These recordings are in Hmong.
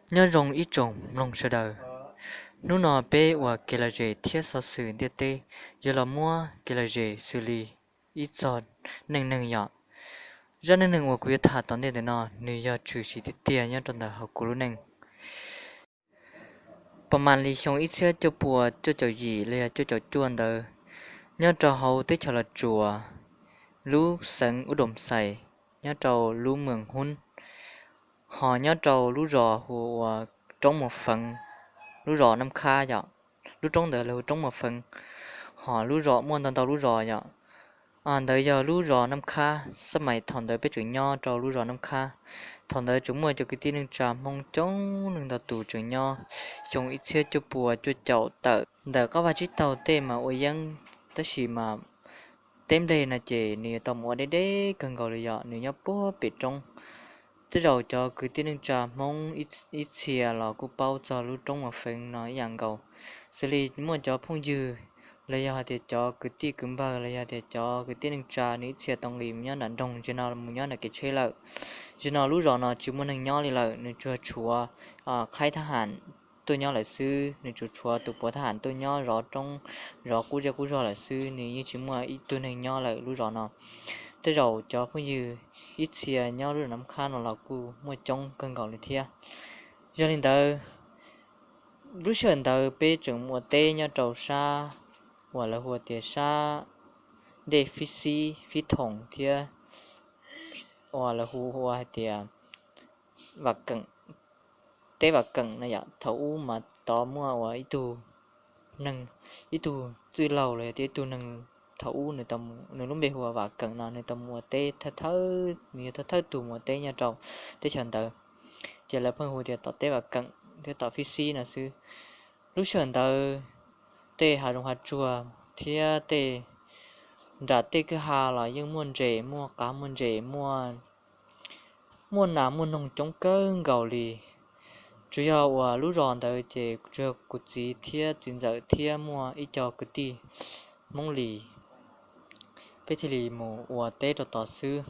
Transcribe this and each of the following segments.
Nyob zoo ib tsoom mloog sawv daws, hnub no peb uas kev lom zem thiab xov xwm ntiaj teb yuav los muab kev lom zem xws li ib txog neej neeg yom. Zaj neej neeg uas kuv yuav tham tom ntej ntawm no nws yog tshwm sim tiag tiag nyob rau ntawm hauv kuv lub neej. Pas mas li xyoo ib txhiab cuaj puas cuaj caum yim los yog cuaj caum cuaj ntawd, nyob rau hauv teb chaws Los Tsuas, lub xeev Ub Doos Xais, nyob rau lub moos Hub, ho nyob rau lub zos hu ua Roob Muas Feev, lub zos Naj Khab yom. Lub roob ntawd lawv hu Roob Muas Feev, ho lub zos muaj ntau ntau lub zos yom. Ntawd yog lub zos Naj Khab, xab mais thaum ntawd peb tseem nyob rau lub zos Naj Khab. Thaum ntawd tseem muaj cov kwv tij neej tsa Hmoob coob leej ntau tus tseem nyob. Xyoo ib txhiab cuaj puas cuaj caum tawm ntawm qab vaj tsib taug tej mas ua yeeb, tab sis mas teb nplej no ces nws yuav tau mus ua deb deb kawg nkaus li yom, nws nyob puag pem roob. Tej zaum cov kwv tij neej tsa Hmoob ib txhia los kuj paub txog lub Roob Muas Feev no ib yam nkaus. Xws li muaj cov phooj ywg los yog hais tias cov kwv tij kwv npawg los yog tias cov kwv tij neej tsa nws ib txhia tau nqis mus nyob nram nroog, zaum no mus nyob nram kev tsheb lawm. Zaum no lub zos no tsis muaj neeg nyob li lawm, nws tsuas tshuav qhaib thab ham tuaj nyob lawm xwb, nws tsuas tshuav tus puav thab ham tuaj nyob zov roob, zov qub zej qub zog lawm xwb, nws yeej tsis muaj ib tug neeg nyob lawm lub zos no. Tej zaum cov phooj ywg ib txhia nyob lub zos Naj Khab no los kuj muaj coob kawg nkaus li thiab. Yog li ntawd, lub sij hawm ntawd peb tseem mus ua teb nyob rau sab uas lawv hu tias sab dej Fib Xib Fib Thoom thiab uas lawv hu ua hais tias Vam Keem, teb Vam Keem no yom. Thaum ub mas tod muaj ua ib tug neeg, ib tug txwj laug los yog tias ib tug neeg thaum ub nws lub npe hu ua Vam Keem no, nws tau mus ua teb thawj thawj, nws yog thawj thawj tus mus ua teb nyob rau teb chaws ntawd, ces lawv pheej hu tias tom teb Vam Keem thiab tom Fib Xib no xwb. Lub sij hawm ntawd tej hav zoov hav tsuag thiab tej nram tej kwj ha los yeej muaj ntses muaj qav muaj ntses muaj, muaj nas muaj noog coob kawg nkaus li. Tsuas yog uas lub zos ntawd ces tsuas yog kuv txiv thiab txiv ntxawm thiab muaj ib co kwv tij Hmoob Lis, peb thiaj li mus ua teb rau tod xwb.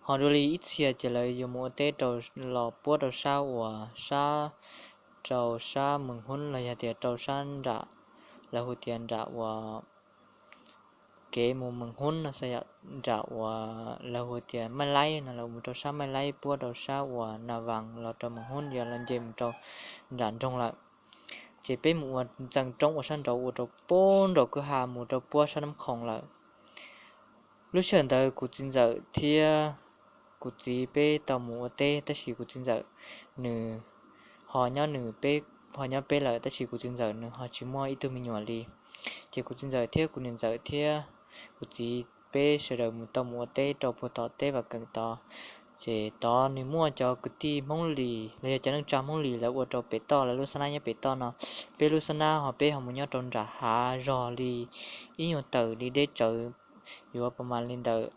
Ho dua li ib txhia ces lawv yuav mus ua teb rau, los puab rau sab uas sab, rau sab Mees Hub los yog tias rau sab nram, lawv hu tias nram uas kev mus Mees Hub no xwb yom, nram uas lawv hu tias Maij Laib no, lawv mus rau sab Maij Laib puab rau sab uas Nas Vas los rau Mees Hub yog los nce mus rau nram nroog lawm. Ces peb mus ua ntxees roob ua sab nraud ua rau puag nraum kwj ha mus rau puab sab Nab Khoom lawm. Lub sij hawm ntawd kuv txiv ntxawm thiab kuv txiv peb tau mus ua teb, tab sis kuv txiv ntxawm nws ho nyob nws peb, ho nyob peb lawm, tab sis kuv txiv ntxawm nws ho tsis muaj ib tug me nyuam li. Ces kuv txiv ntxawm thiab kuv niam ntxawm thiab kuv txiv peb sawv daws mus tau mus ua teb rau puag tom teb Vam Keem tod. Ces tod nws muaj cov kwv tij Hmoob Lis los yog cov neej tsa Hmoob Lis lawv ua rau pem toj, lawv lub xab nab nyob pem toj no. Peb lub xab nab ho peb ho mus nyob rau nram hav zog li ib nyuag tawm li deb tsawv, yuav pas mas li ntawm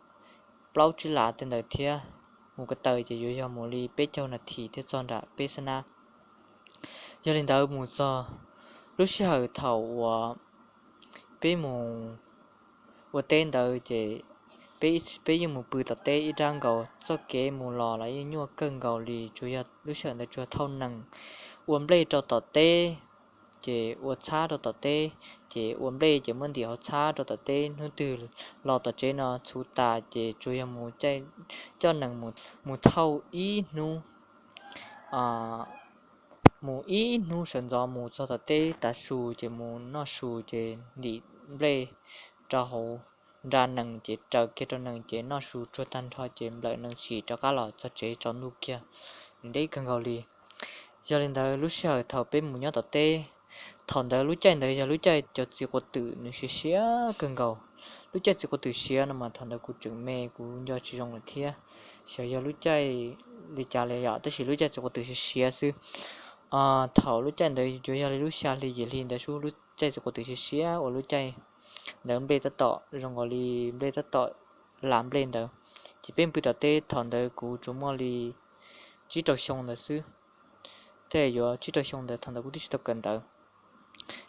plaub tsib las tej ntawd thiab. Mus ko taw ces yuav yog mus li peb caug nas this thiab txog nram peb xab nab. Yog li ntawd mus txog lub sij hawm thaum uas peb mus ua teb ntawd ces peb, peb yeej mus pw tom teb ib nrab nkaus, txoj kev mus los los yeej nyuaj kawg nkaus li, tsuas yog lub sij hawm ntawd tsuas thauj nees ua nplej rau tom teb, ces ua txhab rau tom teb, ces ua nplej ces muab ntim hauv txhab rau tom teb. Hnub twg los tom tsev no txhuv tas ces tsuas yog mus coj nees mus thauj ib hnub, mus ib hnub sawv ntxov mus txog tom teb tav su ces mus noj su ces ntim nplej rau hauv nra nees ces raws kiag rau nees ces noj su tsuag tag nrho ces nplawm nees sim rov qab los txog tsev tsaus ntuj kiag, nws deb kawg nkaus li. Yog li ntawd lub sij hawm thaum peb mus nyob tom teb, thaum ntawd lub caij ntawd yog lub caij cov txiv quav twm nws siav siav kawg nkaus. Lub caij txiv quav twm siav no mas thaum ntawd kuv tseem me kuv nco tsis zoo lawm thiab, xyov yog lub caij li cas li yom, tab sis lub caij txiv quav twm siav siav xwb. Thaum lub caij ntawd yuav yog li lub xya hli yim hli ntawd xwb, lub caij txiv quav twm siav siav uas lub caij ntawd nplej tab tom zoo nkaus li nplej tab tom las nplej ntawd. Ces peb pw tom teb, thaum ntawd kuv tsuas muaj li tsib rau xyoo ntawd xwb, tej yuav tsib rau xyoo ntawd, thaum ntawd kuv twb tsis tau kawm ntawv.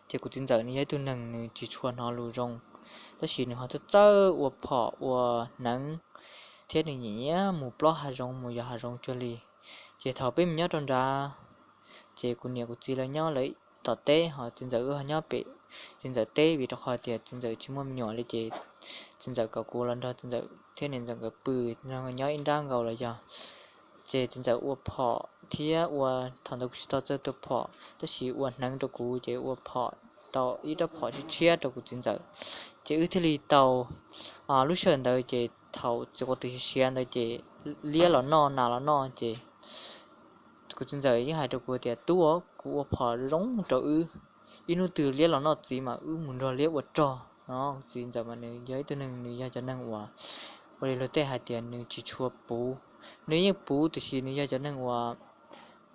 Ces kuv txiv ntxawm nws yog ib tug neeg nws tsis tshua hnov lus zoo, tab sis nws ho txawj txawj ua phom ua hneev, thiab nws nyiam nyiam mus plob hav zoov mus yos hav zoov cuag li. Ces thaum peb mus nyob rau nrad, Ces kuv niam kuv txiv lawv nyob lawv tom teb, ho txiv ntxawm wb ho nyob pem txiv ntxawm teb, vim rau qhov tias txiv ntxawm tsis muaj me nyuam li ces txiv ntxawm kom kuv los nrog txiv ntxawm thiab niam ntxawm nkawd pw, nrog nkawd nyob ib nrab nkaus los yog. Ces txiv ntxawm ua phom thiab ua, thaum ntawd kuv tsis tau txawj tua phom tab sis ua hneev rau kuv ces ua phom tau ib rab phom tshiab tshiab rau kuv txiv ntxawm. Ces wb thiaj li tau, lub sij hawm ntawd ces thaum txiv quav twm siav ntawd ces liab los noj nas los noj ces kuv txiv ntxawm yeej hais rau kuv tias, Tub, kuv ua phom zoo rau wb, ib hnub twg liab los noj txiv mas wb mus nrog liab ua rog no. Kuv txiv ntxawm mas nws yog ib tug neeg, nws yog cov neeg uas ua li luag tej hais tias nws tsis tshua puv. Nws yeej puv tiam sis nws yog cov neeg uas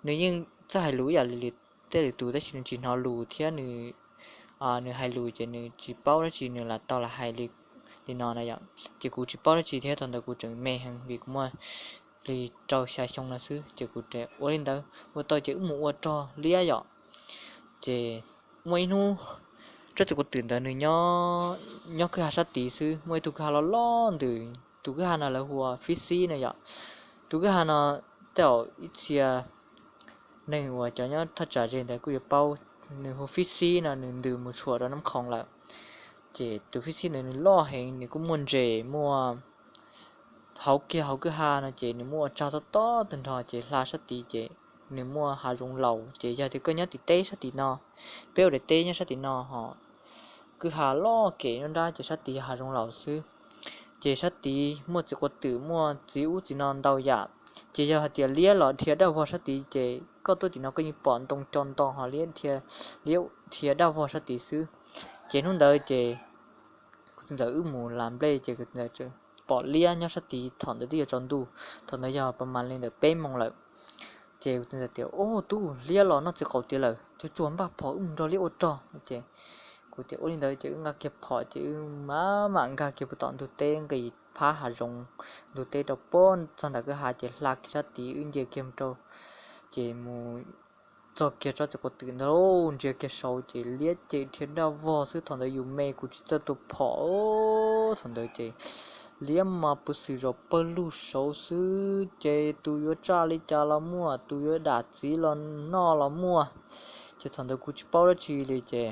nws yeej txawj hais lus ib yam li tej lwm tus tab sis nws tsis hnov lus thiab nws nws hais lus ces nws tsis paub dab tsi, nws lam tau lam hais li, li no na yom. Ces kuv tsis paub dab tsi thiab thaum ntawd kuv tseem me heev vim kuv muaj li rau xya xyoo no xwb ces kuv ua li ntawd ua tau ces wb mus ua rog liab yom. Ces muaj ib hnub rab txiv quav twm ntawd nws nyob kwj ha sab tid xwb, muaj ib tug kwj ha loj loj ntws, tus kwj ha no lawv hu ua Fib Xib no yom. Tus kwj ha no tej zaum ib txhia neeg uas cov nyob thaj tsam ze ntawd kuj yuav paub, nws hu Fib Xib no nws ntws mus tshuam rau Nab Qhoos lawm. Ces tus Fib Xib ntawd nws loj heev, nws kuj muaj ntses muaj hauv kiag hauv kwj ha no ces nws muaj ua tsag tob tob tag nrho ces hla sab tid ces nws muaj hav zoov laus. Ces yog tias koj nyob tim teb sab tim no, peb ua daim teb nyob sab tim no ho kwj ha loj kem nruab nrab ces sab tid yog hav zoov laus xwb. Ces sab tid muaj txiv quav twm muaj txiv ub txiv no ntau yam. Ces yog hais tias liab los dhia daj vog sab tid ces koj tuaj tim no koj yeej pom ntoo co nto ho liab dhia daj vog sab tid xwb. Ces hnub ntawd ces kuv txiv ntxawm wb mus las nplej ces kuv txiv ntxawm pom liab nyob sab tid, thaum ntawd twb yuav tsaus ntuj, thaum ntawd yog pas mas li ntawm peb moos lawm. Ces kuv txiv ntxawm tias, Ub, tub, liab los noj txiv qaum tid lawm, tsuag tsuag npaj phom wb mus nrog liab ua rog. Ces kuv tias ua li ntawd ces wb nqa kiag phom ces wb mam mam nkag kiag puag tom ntug teb nqis phab hav zoov, ntug teb rau puag txog nram kwj ha ces hla kiag sab tid wb nce kiag mus rau, ces mus txog kiag tsob txiv quav twm ntawd, ntsia kiag saud ces liab ces dhia daj vog xwb. Thaum ntawd yus me kuv tsis txawj tua phom, thaum ntawd ces liab mas puv xwm zom pawg lug saud xwb ces tus yuav tsaj li cas los muaj, tus yuav dam txiv los noj los muaj. Ces thaum ntawd kuv tsis paub dab tsi li ces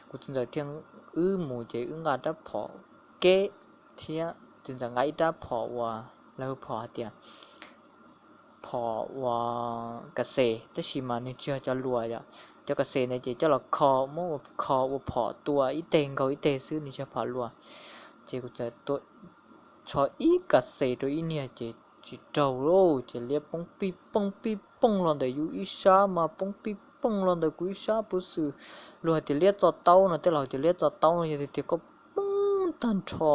kuv txiv ntxawm thiaj, wb mus ces wb nqa rab phom keb thiab txiv ntxawm nqa ib rab phom uas lawv hu phom hais tias phom uas kas xes, tab sis mas nws tsis yog cov luas yom. Cov kas xes ntawd ces coj los kho, muab ua kho ua phom tua ib teg nkaug ib teg xwb, nws tsis yog phom luas. Ces kuv txawm tua, tsho ib kas xes rau ib niag ces tsis raug lauj, ces liab poob pij pooj pij pooj los ntawm yus ib sab mas poob pij pooj los ntawm kuv ib sab puv xwm. Luag hais tias liab txo taub no, tej laus hais tias liab txo taub no yog tias koj poob tag nrho,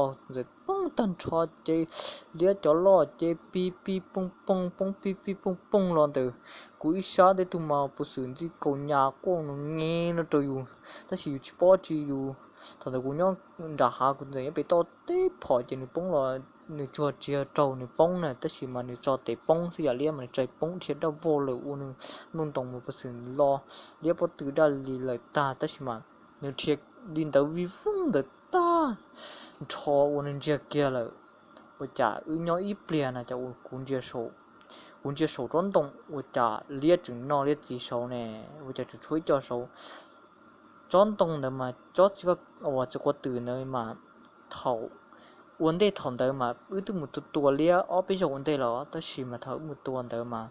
poob tag nrho ces liab cov loj ces pij pij pooj pooj poob pij pij pooj pooj los ntawm kuv ib sab tej tug mas puv xwm ntxij kaus nyas quaj nws nge no rau yus, tab sis yus tsis paub tsi yus. Thaum ntawd kuv nyob nram hav, kuv ntxawm nyob pem toj teb phom ces nws poob los nws tsuag tsis yog raug nws poob na, tab sis mas nws tso tes poob xwb, yam liab mas nws tso poob dhia daj vog lawm ua nws nplooj ntoos mas puv xwm lo liab pob tw daj li lawm tag, tab sis mas nws dhia li ntawd vij vooj ntawd tag nrho ua nws ntsiag kiag lawm. Ua cas wb nyob ib pliag na cas ua kuv ntsia saum, kuv ntsia saum tsob ntoo ua cas liab tseem noj liab txiv saud ne, ua cas tseem tshuav ib co saud. Tsob ntoo ntawd mas tsob txiv, uas txiv quav twm ntawd mas thaum ua ntej thaum ntawd mas wb twb mus tua tua liab ob peb zaug ua ntej los, tab sis mas thaum wb mus tua ntawd mas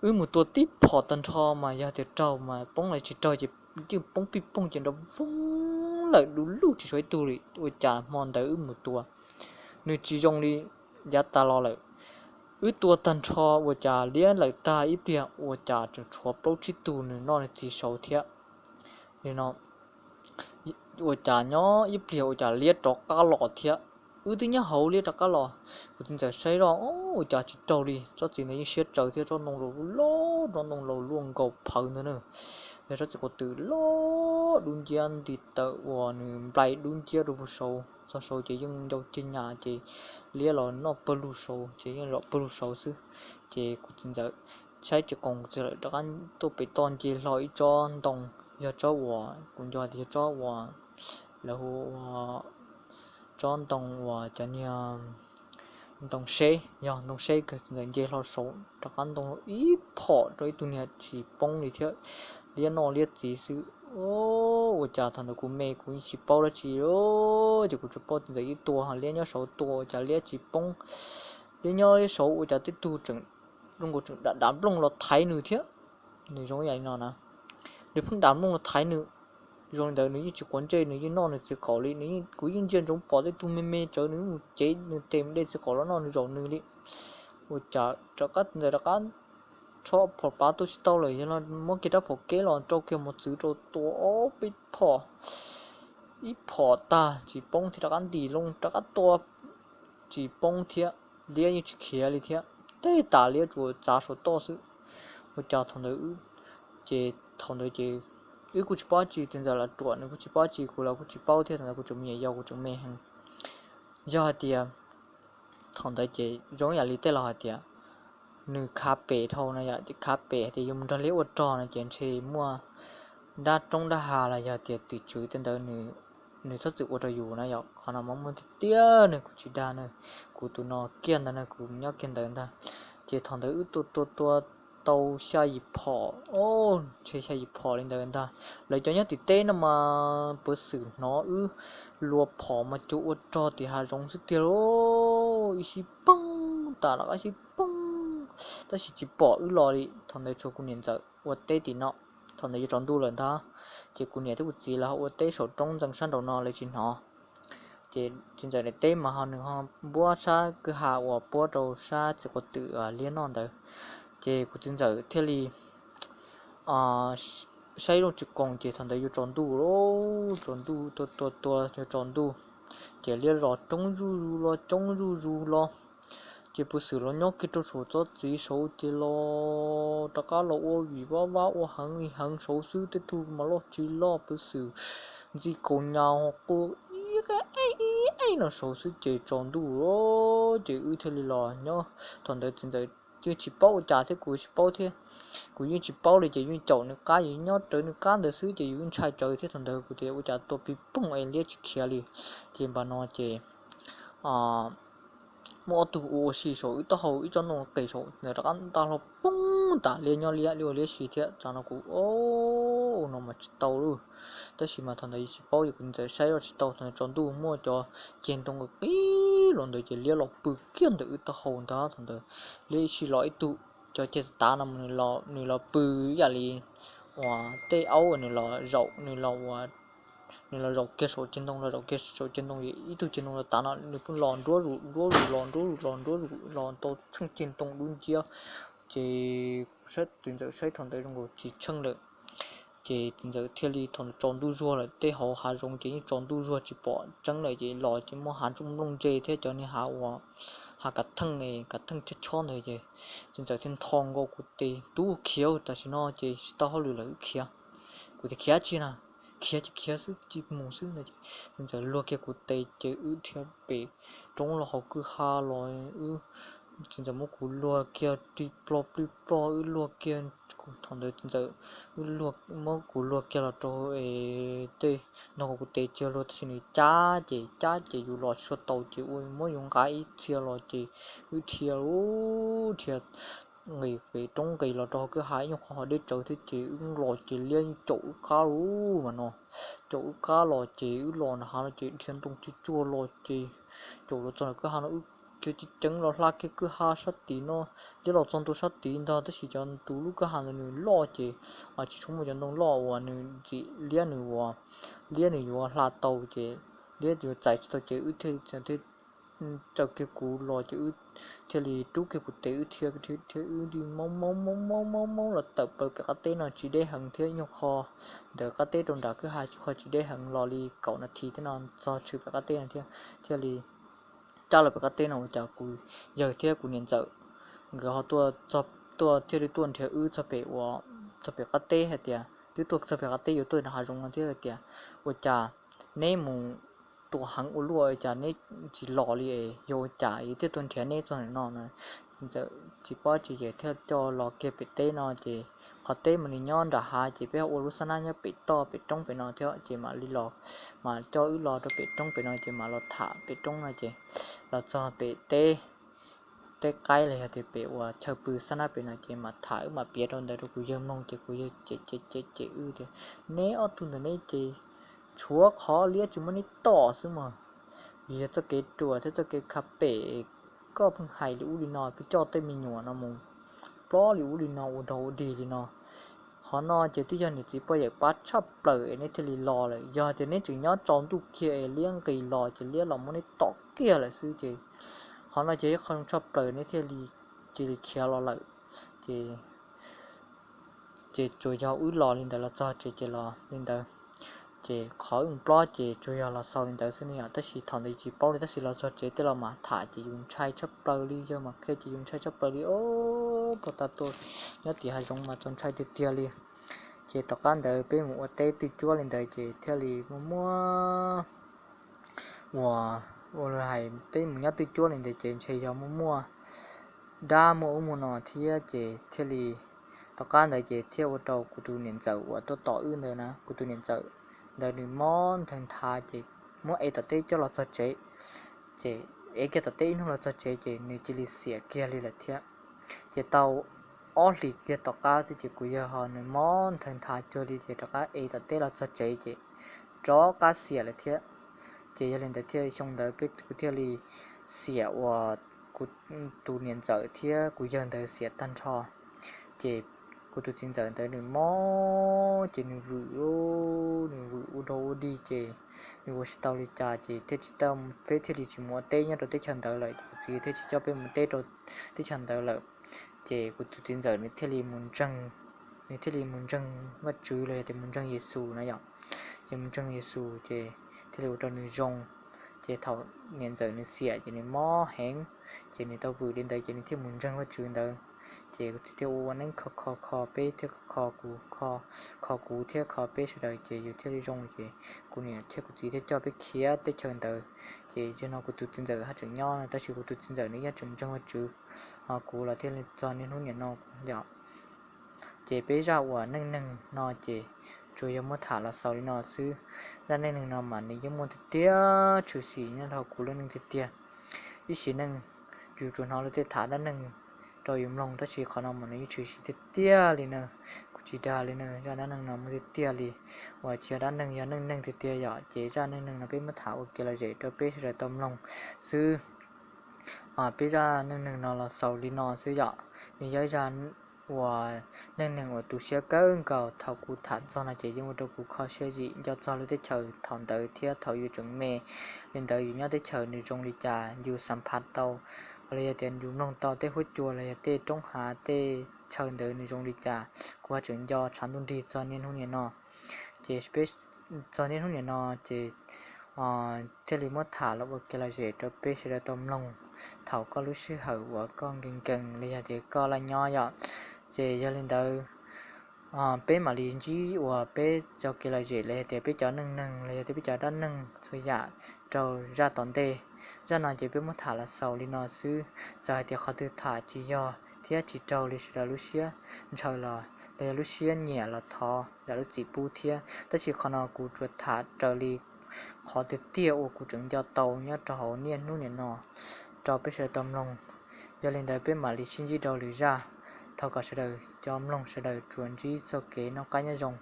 wb mus tua tib phom tag nrho mas yog tias raug mas poob, los tsis raug ces yeej poob pij pooj ces nrov voog lawm du lug tsis tshuav ib tug li. Ua cas hmo ntawd wb mus tua nws tsis zoo li yav tas los lawm. Wb tua tag nrho ua cas liab lawm tag ib pliag ua cas tseem tshuav plaub tsib tug nws noj nws txiv saud thiab. Li no ua cas nyob ib pliag ua cas liab rov qab los thiab. Wb twb nyob hauv liab rov qab los, kuv txiv ntxawm saib zoj ua cas tsis raug li. Tsob txiv ntawd yeej siab tsawv thiab, tsob ntoo laus loj, tsob ntoo laus luaj nkaus phawv ntawd na. Yog tsob txiv quav twm loj dub nciab nti tawm uas nws nplai dub nciab rau puag saud, txog saud ces yeej ncau ceg nyas ces liab los noj pawg lug saud ces yeej zom pawg lug saud xwb. Ces kuv txiv ntxawm saib tsis qoos, kuv txiv ntxawm rov qab tuaj pem toj nce hlo ib tsob ntoo, yog tsob uas kuv nco tias yog tsob uas lawv hu ua tsob ntoo uas cov niag ntoo seb, yog ntoo seb kawg, txiv ntxawm nce hlo saud rov qab ntoo ib phom rau ib tug niag tsis poob li thiab, liab noj liab txiv xwb. Ua cas thaum ntawd kuv me kuv yeej tsis paub dab tsi, ces kuv tsuas paub txiv ntxawm ib tua ho liab nyob saud tua, ua cas liab tsis poob, liab nyob liab saud ua cas tej tug tseem zoo nkaus tseem dav dav nplooj los thaiv nws thiab. Nws zoo yam li no na, nws pheej dav nplooj los thaiv nws. Zoo li ntawd nws yeej tsis quav ntsej, nws yeej noj nws txiv qaum li. Kuv yeej ntsia ntsoov pom tej tug me me tsawv nws mus cev nws tes mus de txiv qaum los noj nws zaum nws li. Ua cas rov qab txiv ntxawm rov qab rho phom pav tuaj tsis tau lawm, yog muab kiag rab phom kev los rau kiag mos txwv rau tua ob peb phom, ib phom tag tsis poob thiab rov qab ntim loo rov qab tua tsis poob thiab, liab yeej tsis khiav li thiab, tej tas liab tsuas txav saum toj xwb. Ua cas thaum ntawd, ces thaum ntawd ces wb kuj tsis paub tsi, txiv ntxawm los ruam nws kuj tsis paub tsi, kuv los kuj tsis paub thiab, thaum ntawd kuv tseem me nyuam yaus kuv tseem me heev. Yog hais tias thaum ntawd ces zoo yam li tej laus hais tias nws khav pem dhau no yom, khav pem hais tias yuav mus nrog liab ua rog no ces ntshe muaj dab roob dab ha los yog tias tim tswv tej ntawd nws txhob txwm ua rau yus na yom. Qhov no mas muaj tiag tiag ne, kuv tsis dag ne, kuv tus no kiag ntawd ne, kuv nyob kiag ntawd ntag. Ces thaum ntawd wb tua tua tua tau xya yim phom, ntshe xya yim phom li ntawd ntag. Lawv cov nyob tim teb no mas puav xwm hnov wb lua phom mas cuag ua rog tim hav zoov xwb tiag lauj, ib sib poob tas los ib sib poob, tab sis tsis pom wb los li. Thaum ntawd tshuav kuv niam ntxawm ua teb tim no, thaum ntawd yuav tsaus ntuj lawm ntag, ces kuv niam thiab kuv txiv lawv ho ua teb saum roob ntxeev sab nraum no lawv tsis hnov. Ces txiv ntxawm daim teb mas ho nws ho npuab sab kwj ha uas puab rau sab txiv quav twm liab noj ntawd, ces kuv txiv ntxawm thiaj li saib lub tsis koos ces thaum ntawd yuav tsaus ntuj, tsaus ntuj tua tua tua yuav tsaus ntuj, ces liab los coob zuj zus los coob zuj zus los, ces puav xwm los nyob kiag rau saum tsob txiv saud ces los rov qab los ua vim vab vab ua heev li heev saud xwb, tej tug mas loj tsis loj puav xwm ntxi kaus nyas ho quaj ib qe ib qe no saud xwb ces tsaus ntuj, ces wb thiaj li los nyob. Thaum ntawd txiv ntxawm yeej tsis paub ua cas thiab kuv tsis paub thiab, kuv yeej tsis paub li ces yeej caum nws qab, yus nyob rawv nws qab ntawd xwb ces yus yeej ntshai tsawv thiab. Thaum ntawd kuv tias ua cas tua pig pooj es liab tsis khiav li, ces npam no ces muaj ob tug ua ua si saum wb taub hau ib tsob ntoo qis saum ntawd rov qab nta hlo poob tas liab nyob liab li ua liab si thiab. Tsam no kuv, no mas tsis tau lauj. Tab sis mas thaum ntawd yus tsis paub, yus kuv txiv ntxawm saib los tsis tau, thaum ntawd tsaus ntuj muaj cov ceg ntoo qis qis los ntawd ces liab los pw kiag ntawm wb taub hau ntag. Thaum ntawd liab ib sij los ib tug, cov ceg tav no nws los pw ib yam li uas tej aub uas nws los zaum, nws los zaum kiag saum ceg ntoo, los zaum kiag saum ceg ntoo, ib tug ceg ntoo los tav no nws pheej los nruab zus nruab zus los nruab zus los nruab zus los tau tsheej ceg ntoo dub nciab. Ces txiv ntxawm saib thaum ntawd zoo nkaus tsis tsheej lawm, ces txiv ntxawm thiaj li thaum ntawd tsaus ntuj zuag lawm, tej hauv hav zoov ces yeej tsaus ntuj zuag tsis pom tseeb lawm, ces los ces muaj hav nplooj ntse thiab cov niag hav uas hav kav theej, kav theej chob chob ntawd ces txiv ntxawm thiaj ntho nkaus kuv tes, tub khiav tam sim no ces tsis tau hauj lwm lawm wb khiav. Kuv tias khiav tsi na, khiav ces khiav xwb, cia mus xwb no ces txiv ntxawm luag kiag kuv tes ces wb dhia pem roob los hauv kwj ha los wb, txiv ntxawm muab kuv luag kiag ri plog plig plog wb luag kiag. Thaum ntawd txiv ntxawm muab kuv luag kiag los rau es tej no kuv tes tsis luag tab sis nws cab ces cab ces yus los tsis tau ces ua muab yus nqa ib txhia los ces wb dhia, dhia nqis pem roob nqis los rau hauv kwj ha ib nyuag qhov hav deb tsawv thiab ces wb los ces liab caum wb qab lawm mas no, caum wb qab los ces wb los nram hav no ces dhia ntoo tsis tsuag los ces caum los txog nram kwj ha no wb khiav ceev ceev los hla kiag kwj ha sab tid no, liab los txog ntua sab tid ntag tab sis cov tus lub kwj ha ntawd nws loj ces tsis tshua muaj cov ntoo loj uas nws ntxim liab nws ua, liab nws yuav hla tau ces liab yuav txais tsis tau ces wb thiaj li tsaws kiag kuv los ces wb thiaj li rub kiag kuv tes wb dhia, wb li maub maub maub maub maub los tawm plaws pem qab teb no tsis deb heev thiab, nyuag qho ntawm qab teb rau nram kwj ha tsis, qho tsis deb heev los li kaum nas this thiab no txog tshwm pem qab teb no thiab thiaj li cab los pem qab teb no ua cas kuv yawg thiab kuv niam ntxawm nkawd ho tuaj, tuaj thiaj li tuaj nrhiav wb txog pem ua, txog pem qab teb hais tias twb tuaj txog pem qab teb yuav tuaj nram hav zoov no thiab hais tias ua cas neb mus tua heev ua luaj cas neb tsis los li, yog ua cas yuav thiaj tuaj nrhiav neb txog ntawm no na. Txiv ntxawm tsis paub tsis ces thiaj coj los kiag pem teb no ces qhov teb mas nws nyob nram hav ces peb ua lub xab nab nyob pem toj pem roob pem no thiab ces mam li los, mam coj wb los rau pem roob pem no ces mam los tham pem roob no ces los txog pem teb tej qaib los yog tias pem uas chaw pw xab nab pem no ces mam tham wb mam piav rau ntawd rau kuv yawg mloog ces kuv yawg cem cem cem wb tias, neb ob tug ntawm neb ces tshuav qhov liab tsis muab neb tom xwb mog. Vim yog txoj kev ruam thiab txoj kev khav pem, koj pheej hais li ub li no, pheej coj tej me nyuam no mus plob li ub li no ua dog ua dig li no. Qhov no ces twb yog niam txiv poj yawm pab tshaj plaws es neb thiaj li los lawm. Yog tias neb tseem nyob tsaus ntuj kiag es liab nqis los ces liab los muab neb tom kiag lawm xwb ces qhov no ces yog qhov zoo tshaj plaws neb thiaj li cia li khiav los lawm. Ces ces tsuas yog wb los li ntawd los txog tsev ces los li ntawd. Ces qhov wb mus plob ces tsuas yog los xaus li ntawd xwb ne yom. Tab sis thaum ntawd tsis paub li, tab sis los txog tsev tej los mam tham ces yus ntshai tshaj plaws li, yawg mam qhia ces yus ntshai tshaj plaws li os. Tau tas tua nyob tim hav zoov mas txaus ntshai tiag tiag li. Ces tom qab ntawd peb mus ua teb twj cuab li ntawd ces thiaj li muaj muaj uas ua hais teb mus nyob twj cuab li ntawd ces ntshe yog muaj muaj dab muaj ub muaj no thiab ces thiaj li tom qab ntawd ces thiaj ua rau kuv tus niam ntxawm uas tuaj tom wb ntawd na, kuv tus niam ntxawm ntawd nws mob nthaw nthav ces muab ev tom teb coj los txog tsev. Ces ev kiag tom teb ib hnub los txog tsev ces nws cia li xiam kiag li lawm thiab. Ces tau ob hlis kiag tom qab xwb ces kuv yawg ho nws mob nthaw nthav cuag li ces rov qab ev tom teb los txog tsev ces rov qab xiam lawm thiab. Ces yog li ntawd thiaj xyoo ntawd peb kuv thiaj li xiam uas kuv tus niam ntxawm thiab kuv yawg ntawd xiam tag nrho. Ces kuv tus txiv ntxawm ntawd nws mob ces nws vwm, nws vwm ua dog ua dig ces nws ua tsis tau li cas ces thiaj tsis tau, peb thiaj li tsis mus ua teb nyob rau teb chaws ntawd lawm ces kuv txiv thiaj tsis coj peb mus teb rau teb chaws ntawd lawm. Ces kuv tus txiv ntxawm nws thiaj li mus ntseeg, nws thiaj li mus ntseeg Vajtswv los yog tias mus ntseeg Yexus na yom. Ces mus ntseeg Yexus ces thiaj li ua rau nws zoo. Ces thaum niam ntxawm nws xiam ces nws mob heev, ces nws tau vwm li ntawd ces nws thiaj mus ntseeg Vajtswv ntawd. Ces kuv txiv thiaj ua ua neeb kho kho kho peb thiab kho kuv, kho kuv thiab kho peb sawv daws ces yus thiaj li zoo ces kuv niam thiab kuv txiv thiaj coj peb khiav teb chaws ntawd. Ces zaum no kuv tus txiv ntxawm haj tseem nyob no tab sis kuv tus txiv ntxawm nws yeej tseem ntseeg Vajtswv, ho kuv los thiaj li txog niaj hnub niam no yom. Ces peb zaj uas neej neeg no ces tsuas yog muab tham los xaus li no xwb. Zaj neej neeg no mas nws yeej muaj tiag tiag tshwm sim nyob rau kuv lub neej tiag tiag. Ib sim neej yus tsuas hnov luag tej tham dab neeg rau yus mloog tab sis qhov no mas nws yeej tshwm sim tiag tiag li na. Kuv tsis dag li na, zaj dab neeg no muaj tiag tiag li, uas tsis yog dab neeg yog neej neeg tiag tiag yom. Ces zaj neej neeg no peb muab tham ua kev lom zem rau peb sawv daws tau mloog xwb. Peb zaj neej neeg no los xaus li no xwb yom. Nws yog zaj uas neej neeg uas tu siab kawg nkaus, thaum kuv tham txog no ces yeej ua rau kuv kho siab zim nco txog lub teb chaws thaum ntawd thiab thaum yus tseem me li ntawd yus nyob teb chaws nws zoo li cas yus xam phaj tau, los yog tias yus mloog tau tej huab cua los yog tej roob hav tej chaw ntawd nws zoo li cas, kuv haj tseem nco tshav ntuj nrig txog niaj hnub niam no. Ces peb txog niaj hnub niam no ces thiaj li muab tham los ua kev lom zem rau peb sawv daws tau mloog thaum koj lub sij hawm uas koj nkees nkees los yog tias koj laj nyob yom. Ces yog li ntawd peb mam li ntsib uas peb cov kev lom zem los yog tias peb cov neej neeg los yog tias peb cov dab neeg txhua yam rau zaj tom ntej. Zaj no ces peb muab tham los xaus li no xwb. Txawm hais tias qhov twg tham tsis yog thiab tsis raug li sawv daws lub siab ntshaw los los yog lub siab nyiam los thov zam lub txim pub thiab, tab sis qhov no kuv tsuas tham raws li qhov tiag tiag uas kuv tseem nco tau nyob rau hauv niaj hnub niam no rau peb sawv daws tau mloog. Yog li ntawd peb mam li sib ntsib rau lwm zaj. Thov kom sawv daws cov mloog sawv daws tsuas ntsib txoj kev noj qab nyob zoo.